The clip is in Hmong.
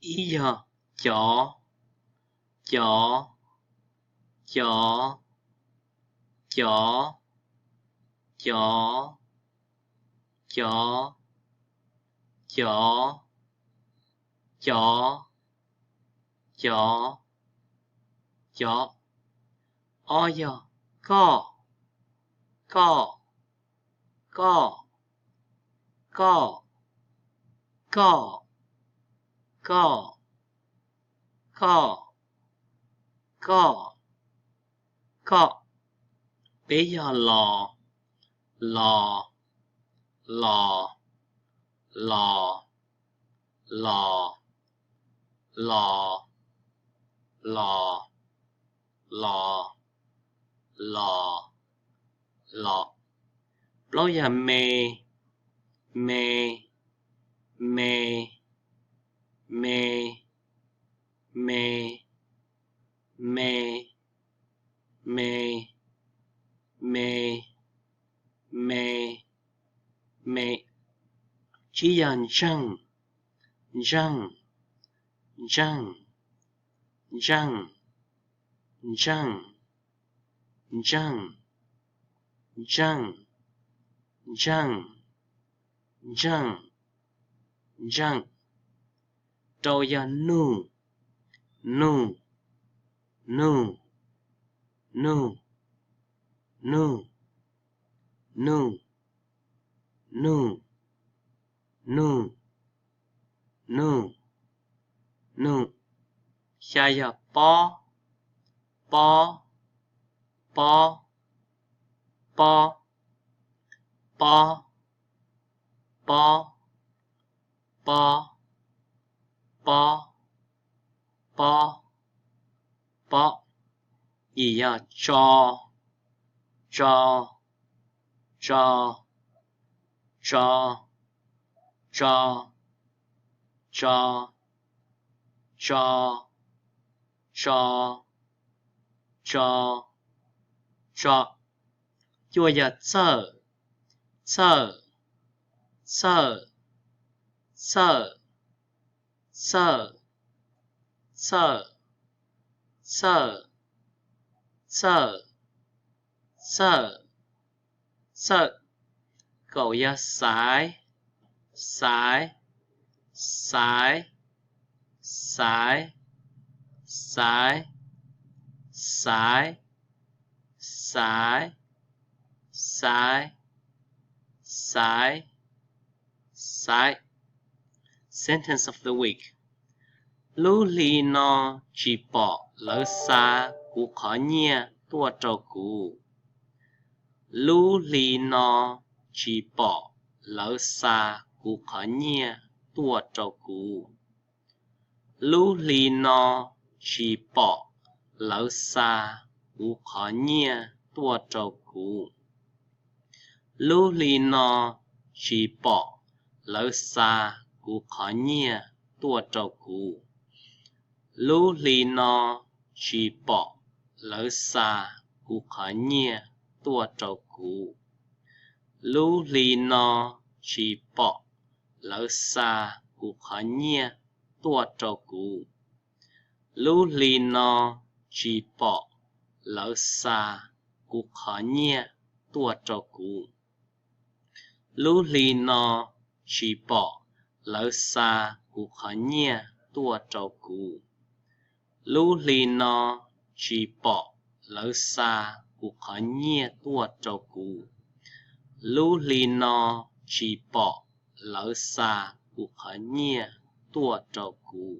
Ib yog cov, cov, cov, cov, cov, cov, cov, cov, cov, cov. Ob yog koj, koj, koj, koj, koj, koj, koj, koj, koj. Peb yog los, los, los, los, los, los, los, los, los, los. Plaub yog me, me, me, me, me, me, me, me, me, me. Tsib yog ntseeg, ntseeg, ntseeg, ntseeg, ntseeg, ntseeg, ntseeg, ntseeg, ntseeg, ntseeg. Rau yog nug, nug, nug, nug, nug, nug, nug, nug, nug, nug. Xya yog pob, pob, pob, pob, pob, pob, pob, pob, pob, pob. Yim yog tso, tso, tso, tso, tso, tso, tso, tso, tso. Cuaj yog txawj, txawj, txawj, txawj, txawj, txawj, txawj, txawj, txawj, txawj. Kaum yog xaiv, xaiv, xaiv, xaiv, xaiv, xaiv, xaiv, xaiv, xaiv, xaiv. Sentence of the week. Lub hli no tsis pom lawv xa kuv qhov nyiaj tuaj rau kuv. Lub hli no tsis pom lawv xa kuv qhov nyiaj tuaj rau kuv. Lub hli no tsis pom lawv xa kuv qhov nyiaj tuaj rau kuv. Lub hli no tsis pom lawv xa kuv qhov nyiaj tuaj rau kuv. Lub hli no tsis pom lawv xa kuv qhov nyiaj tuaj rau kuv. Lub hli no tsis pom lawv xa kuv qhov nyiaj tuaj rau kuv. Lub hli no tsis pom lawv xa kuv qhov nyiaj tuaj rau kuv. Lub hli no tsis pom lawv xa kuv qhov nyiaj tuaj rau kuv. Lub hli no tsis pom lawv xa kuv qhov nyiaj tuaj rau kuv. Lub hli no tsis pom lawv xa kuv qhov nyiaj tuaj rau kuv.